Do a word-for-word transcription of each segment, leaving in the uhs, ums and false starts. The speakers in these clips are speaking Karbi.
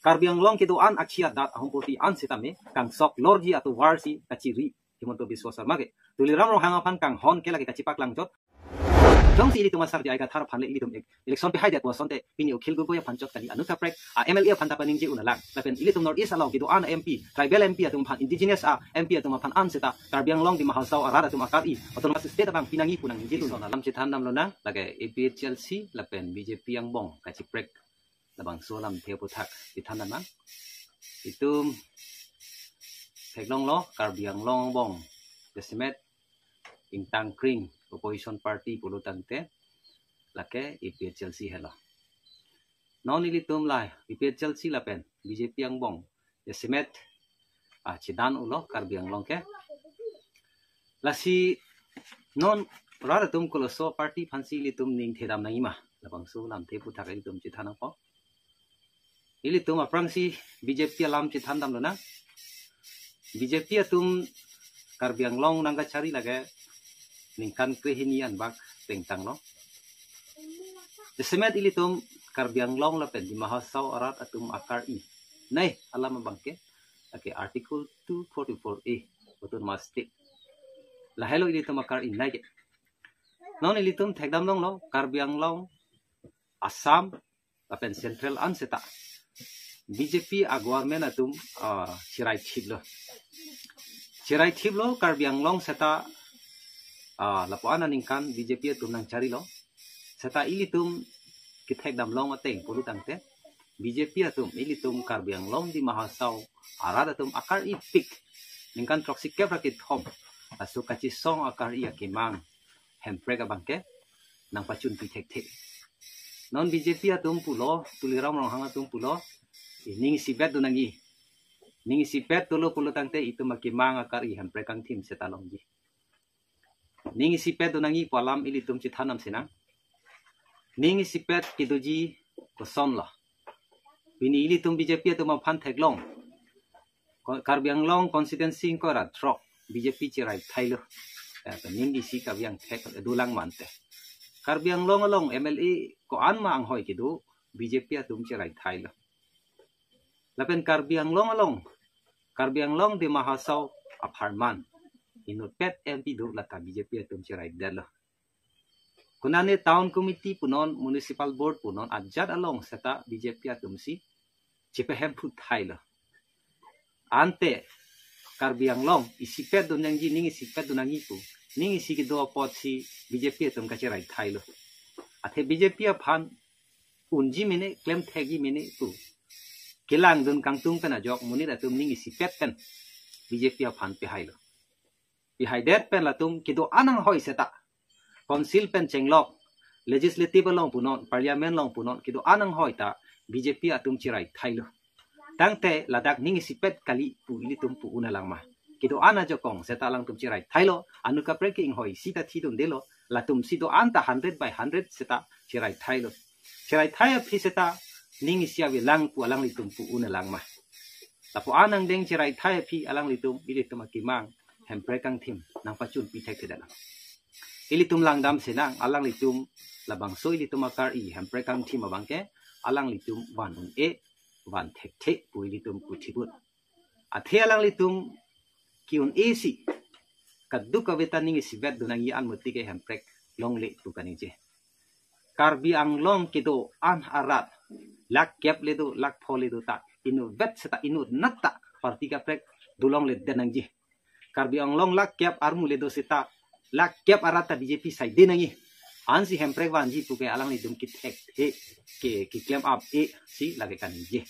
Karbi Anglong kedo-an akhei adat ahum poti an sitame kangsok lorji atovar si kachiri Himanta Biswa Sarma ke Tuliram Ronghang aphan kanghon ke lake kachipaklang chot. Jongsi ilitum asar J I Kathar aphan le ilitum ek election pehai det pu asonte pini Akhil Gogoi aphan chot kali, anut kaprek a M L A aphan ta paningje un-e lang. Lapen ilitum North East along kedo-an M P, tribal M P atum aphan, indigenous a M P atum aphan an seta Karbi Anglong Dima Hasao arat atum akar-i autonomous state abang pinangji pu nangningje un-e. Alam chethan damlonang, lake A P H L C lapen B J P angbong kachiprek labangso alamthe aphuthak chethan damnang. Itum theklonglo, Karbi Anglong angbong jasemet ingtang kring opposition party pulo tangte lake A P H L C helo. Non ilitum la A P H L C lapen B J P angbong jasemet a chedan ulo Karbi Anglong ke. Lasi non rat atum koloso party aphansi ilitum ning thedam nangji ma? Labangso alamthe aphuthak ilitum chethan nangpo. Ilitum aphrangsi B J P alam chethan damlonang. B J P atum Karbi Anglong nangkachari lake ningkan krehini anbak tengtanglo. Jasemet ilitum Karbi Anglong lapen Dima Hasao arat atum akar-i nei alam abangke, lake Article two forty-four A, autonomous state. Lahelo ilitum akar-i nei ke. Non ilitum thekdam longlo, Karbi Anglong, Assam lapen Central an seta B J P a-government atum, ah, cherai thiplo. Cherai thiplo Karbi Anglong seta, ah, lapu-an aningkan B J P atum nangcharilo. Seta ilitum kethekdam long ateng pulo tangte B J P atum ilitum Karbi Anglong Dima Hasao arat atum akar-ipik ningkan throksi kep ra kethom aso kachesong akar-i akemang hemprek abangke nangpachunpi thekthe. Non B J P atum pulo, Tuliram Ronghang atum pulo, "Ning isipet do nangji. Ning isipet dolo pulo tangte itum akemang akar-i hemprek kangthim seta longji." Ning isipet do nangji pu alam ilitum chethan damsinang. Ning isipet kedoji kosonlo? Pini ilitum B J P atum aphan theklong. Ko-, Karbi Anglong constituency ingkoi ra throk B J P cherai thailo. Ya, to ning isi kavang thek dolang mante. Karbi Anglong along M L A ko-an ma anghoi kedo B J P atum cherai thailo. Lapen Karbi Anglong along, Karbi Anglong Dima Hasao apharman inutpet M P do lata B J P atum cherai detlo. Konane town committee punon, municipal board punon, ajat along seta B J P atumsi chepahemphu thailo. Ante Karbi Anglong isipet do nangji, ning isipet do nangji pu, ning isi kedo apotsi B J P atum kacherai thailo. Athe B J P aphan unji mene, klem thekji mene pu kelangdun kangtung pen ajok monit atum ning isipet pen B J P aphan pehailo. Pehaidet pen latum kedo-an anghoi seta, council pen chenglok, legislative along punon, parliament along punon, kedo-an anghoi ta B J P atum cherai thailo. Tangte ladak ning isipet kali pu ilitum pu un-e lang ma? Kedo-an ajakong seta alangtum cherai thailo, anut kaprek ke inghoi seta thidundelo, latumsi do-an ta hundred by hundred seta cherai thailo. Cherai thai aphi seta ning isi avelang pu alanglitum pu un-e lang ma? Lapu-an angdeng cherai thai aphi alanglitum ilitum akemang hemprek kangthim nangpachunpi thekthedet lang. Ilitum langdamsinang, alanglitum labangso ilitum akar-i hemprek kangthim abangke alanglitum van un-e, van thekthe pu ilitum kuthibut. Athe alanglitum ki-un-e si kaduk kave ta ning isipet do nangji an mati ke hemprek longle pu kaningje. Karbi Anglong kedo-an arat, lakh kep le do, lakh pho le do ta, inutvet seta inutnat ta party kaprek dolongledet nangji. Karbi Anglong lakh kep armu le do seta, lakh kep arat ta B J P saide nangji. Ansi hemprek vanji pu ke alanglitum kethek he, ke, keklem ap-e si lake kaningje.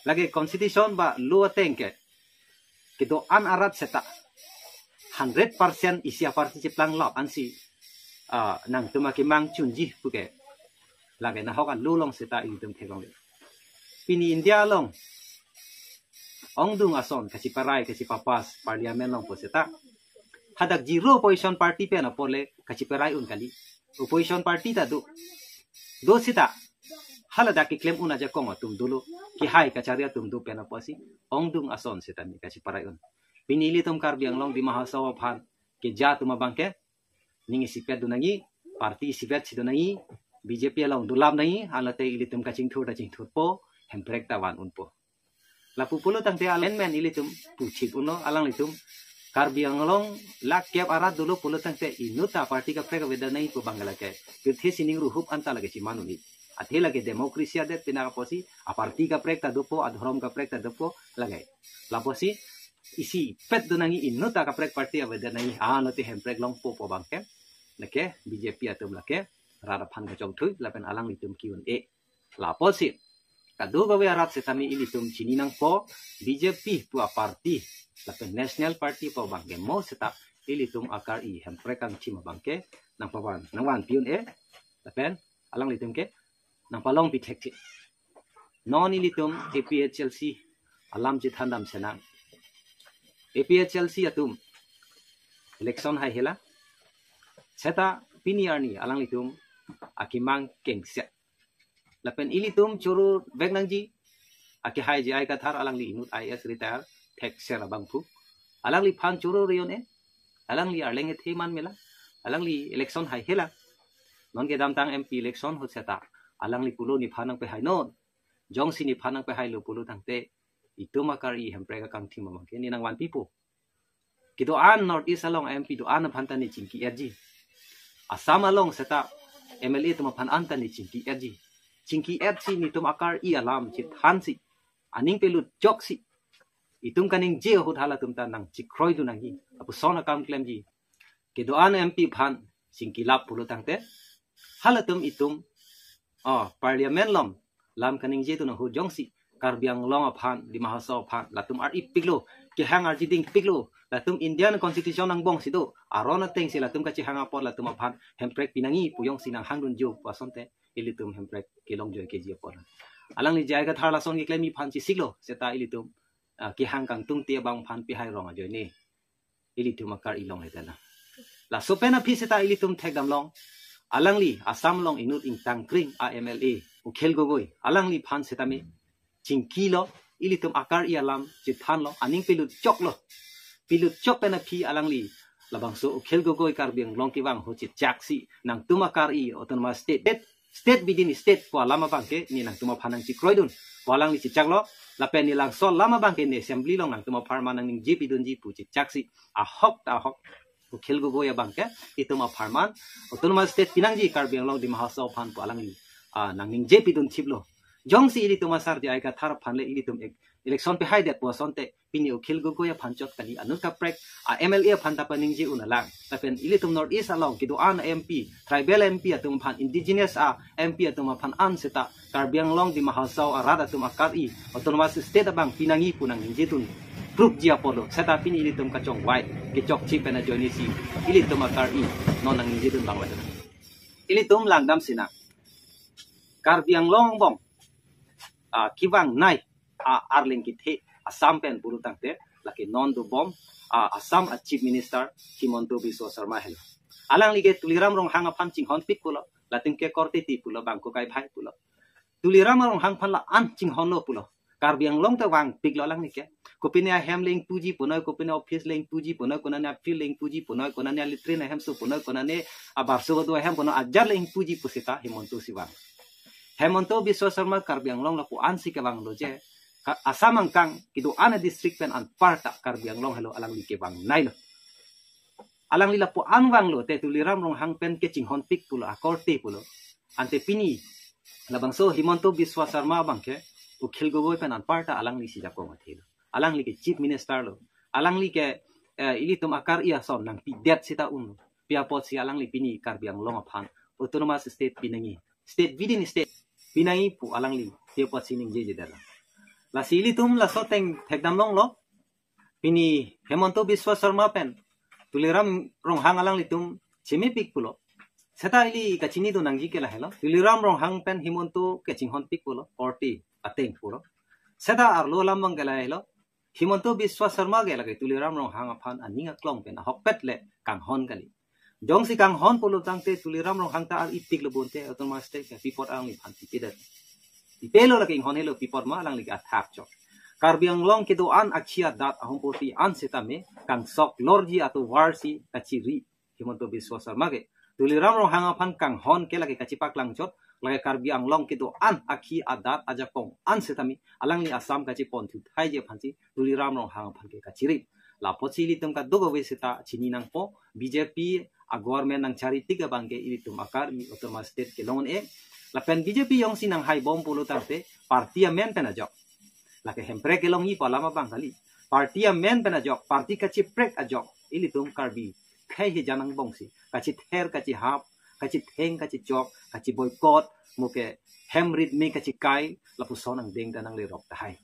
Lake constitution ba law ateng ke kedo-an arat seta hundred percent isi aparty cheplanglok ansi, ah, nangtum akemang chunji pu ke lake nahok a-law along seta ilitum theklongle. Pini India along ongdung ason kachiparai, kachipapass parliament along pu seta, hadak zero opposition party pen apor le kachiparai un kali. Opposition party ta do, do seta haladak keklem un ajakong atum dolo, kehai kachari atum do pen apotsi ongdung ason seta ni kachiparai un. Pini ilitum Karbi Anglong Dima Hasao aphan keja atum abangke ning isipet do nangji, party isipet si do nangji, B J P along dolam nangji, anlote ilitum kachingthur ta chingthurpo, hemprek ta van unpo. Lapu pulo tangte amen men ilitum puchit unlo, alanglitum Karbi Anglong lak kep arat dolo pulo tangte inut ta party kaprek avedet nangji pu abang lake. Pirthe sining ruhup anta lake chiman un-e. Athe lake democracy adet pina apotsi aparty kaprek ta dopo, adhorom kaprek ta dopo lake. Lapusi isipet do nangji, inut ta kaprek party avedet nangji. Ano te hemprek longpo pu abang ke. Lake B J P atum lake rat aphan kachongthui lapen alanglitum ki-un-e. Lapusi kadokave arat setame ilitum chini nangpo, B J P pu aparty lapen National Party pu abang ke mo seta ilitum akar-i hemprek kangthim abang ke nangpavan, nangvanpi un-e lapen alanglitum ke nangpalongpi thekthe. Non ilitum A P H L C alam chethandam senang. A P H L C atum election hai hela. Seta pini arni alanglitum akemang kengset. Lapen ilitum choro vek nangji. Akehai J I Kathar, alangli inut I A S retire, thekser abangphu. Alangliphan choro re un-e. Alangli arleng ethe man mela. Alangli election hai hela. Non kedamtang M P election ahut seta alangli pulo nephan nangpehai non. Jongsi nephan nangpehailo pulo tangte itum akar-i hemprek akangthim abang ke ne nangvanpipo. Kedo-an North East along M P do-an aphan ta ne chingki-etji. Assam along seta M L A atum aphan anta ne chingki-etji. Chingki-etsi netum akar-i alam chethansi, aning pelut choksi, itum kaningje ahut halatum ta nangchekroidun nangji. Lapuson akam klemji. Kedo-an M P aphan chingkilap pulo tangte halatum itum, oh, Parliament along lam kaningjedun ahut jongsi Karbi Anglong aphan, Dima Hasao aphan latum ar-ipiklo, kehang arjidingpiklo, latum Indian Constitution angbong si do, aron atengsi latum kachehang apot latum aphan hemprek pinangji pu jongsi nanghangdunji pu asonte ilitum hemprek kelongjoikeji apot. Alangli J I Kathar lason keklemji aphan chesiklo, seta ilitum, ah, kehang kangtungte abang aphan pehai rong ajoine ilitum akar-i longledetlo. Laso pen aphi seta ilitum thekdamlong. Alangli Assam along inut ingtangkring a M L A Akhil Gogoi, alangliphan setame chingkilo, ilitum akar-i alam chethanlo, aning pelut choklo. Pelut chok pen aphi alangli labangso Akhil Gogoi Karbi Anglong kevang ahut chechaksi nangtum akar-i Autonomous State, state within state pu alam abang ke ne nangtum aphan nangchekroidun pu alangli chechaklo. Lapen ne labangso alam abang ke ne assembly along nangtum apharman nangningjepidunji pu chechaksi ahok ta ahok Akhil Gogoi abang ke itum apharman Autonomous State pinangji Karbi Anglong Dima Hasao aphan pu alangli, ah, nangningjepiduntiplo. Jongsi ilitum asar J I Kathar aphan le ilitum ek-, election pehaidet pu asonte pini Akhil Gogoi aphan chot kali, anut kaprek a M L A aphan ta paningje un-e lang. Lapen ilitum North East along kedo-an M P, tribal M P atum aphan, indigenous a M P atum aphan an seta Karbi Anglong Dima Hasao arat atum akar-i Autonomous State abang pinangji pu nangningjedun proof ji apotlo. Seta pini ilitum kachongvai kechokche pen ajoinesi ilitum akar-i non nangningjedun bang ladak. Ilitum langdam sinang. Karbi Anglong angbong, ah, kevangnei, ah, arleng kethe Assam pen pulo tangte lake non dobom, ah, Assam a Chief Minister Himanta Biswa Sarma helo. Alangli ke Tuliram Ronghang aphan chinghonpik pulo, latum ke korte ti pulo, bangko kaibhai pulo. Tuliram Ronghang aphan la-an chinghonlo pulo. Karbi Anglong ta vangpiklo alangli ke. Kopine ahem le ingpuji punoi, kopine office le ingpuji punoi, konane a-field le ingpuji punoi, konane a-latrine ahemso punoi, konane abarso badu ahem punoi, ajat le ingpuji pu seta Himanta si vang. Himanta Biswa Sarma Karbi Anglong lapu-ansi kevanglo je. Ka-, Assam angkang kedo-an a-district pen anparta Karbi Anglong helo alangli kevangneilo. Alangli lapu-an vanglo te Tuliram Ronghang pen kechinghonpik pulo, akorte pulo. Ante pini labangso Himanta Biswa Sarma abang ke Akhil Gogoi pen anparta alangli si jakong athelo. Alangli ke Chief Minister lo. Alangli ke, eh, ilitum akar-i ason nangpidet seta un. Pi apotsi alangli pini Karbi Anglong aphan Autonomous State pinangji, state within state pinangji pu alangli pi apotsi ningjejedetlo. Lasi ilitum laso ateng thekdamlonglo. Pini Himanta Biswa Sarma pen Tuliram Ronghang alanglitum chemepik pulo. Seta ili kachinidun nangji ke lahelo. Tuliram Ronghang pen Himanta kechinghonpik pulo, korte ateng pulo. Seta arlo alam abang ke lahelo. Himanta Biswa Sarma ke lake Tuliram Ronghang aphan aning aklong pen ahokpet le kanghon kali. Jongsi kanghon pulo tangte Tuliram Ronghang ta ar-ipiklo bonte Autonomous State ke pi apot alangliphan pipedet. Pipelo lake inghon helo, pi apot ma alangli ke athak chok. Karbi Anglong kedo-an akhia dat ahum purti an setame kangsok lorji atovarsi kachiri Himanta Biswa Sarma ke. Tuliram Ronghang aphan kanghon ke lake kachipaklang chot, lake Karbi Anglong kedo-an akhi adat ajakong an setame alangli Assam kacheponthu thai ji aphansi Tuliram Ronghang aphan ke kachirip. Lapusi ilitum kadokave seta chini nangpo, B J P a-government nangchari tik abang ke ilitum a-Karbi Autonomous State kelong un-e. Lapen B J P jongsi nanghai bom pulo tangte party amen pen ajok, lake Hemprek kelongji pu alam abang kali. Party amen pen ajok, party kacheprek ajok ilitum Karbi khei hijan angbongsi kachether, kachehap, kachetheng, kachechok, kache-boycott, mo ke hem rit me kachekai, lapuson angdeng ta nanglerok tahai.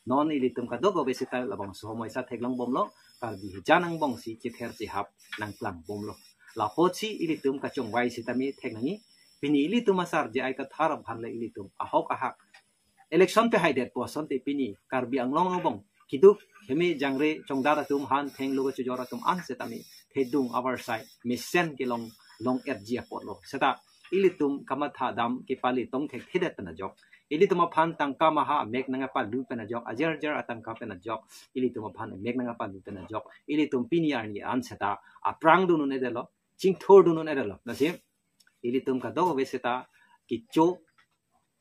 Non ilitum kadokave seta labangso homoi sa theklong bomlo, Karbi hijan angbongsi chether chehap nangklang bomlo. Lapusi ilitum kachongvai setame thek nangji. Pini ilitum asar J I Kathar aphan le ilitum ahok ahak election pehaidet pu asonte pini Karbi Anglong angbong keduk heme jangre chongdat atum, han thenglo kachojor atum an setame thedung avarsai mesen kelong long-erji apotlo. Seta ilitum kamatha dam kepale tong thekthedet pen ajok, ilitum aphan tangka maha amek nangpalu pen ajok, ajer jer atangka pen ajok, ilitum aphan amek nangpalu pen ajok, ilitum pini arni an seta aphrang dun un-edetlo, chingthur dun un-edetlo. Lasi ilitum kadokave seta kecho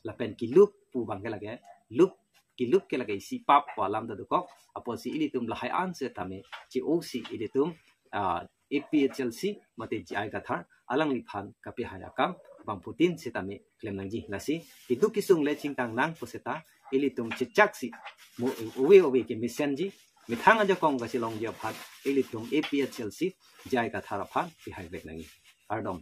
lapen kelup pu abang ke lake, lup, kelup ke lake isi pap pu alam ta dokok. Apotsi ilitum lahai an setame che-osi ilitum, ah, A P H L C mate J I Kathar alangliphan kapehai akam bangphutin setame klem nangji. Lasi keduk kesung le chingtang nang pu seta ilitum chechaksi mo ove ove kemesenji, methang ajakong kachelongji aphan ilitum A P H L C J I Kathar aphan pehai vek nangji. Kardom.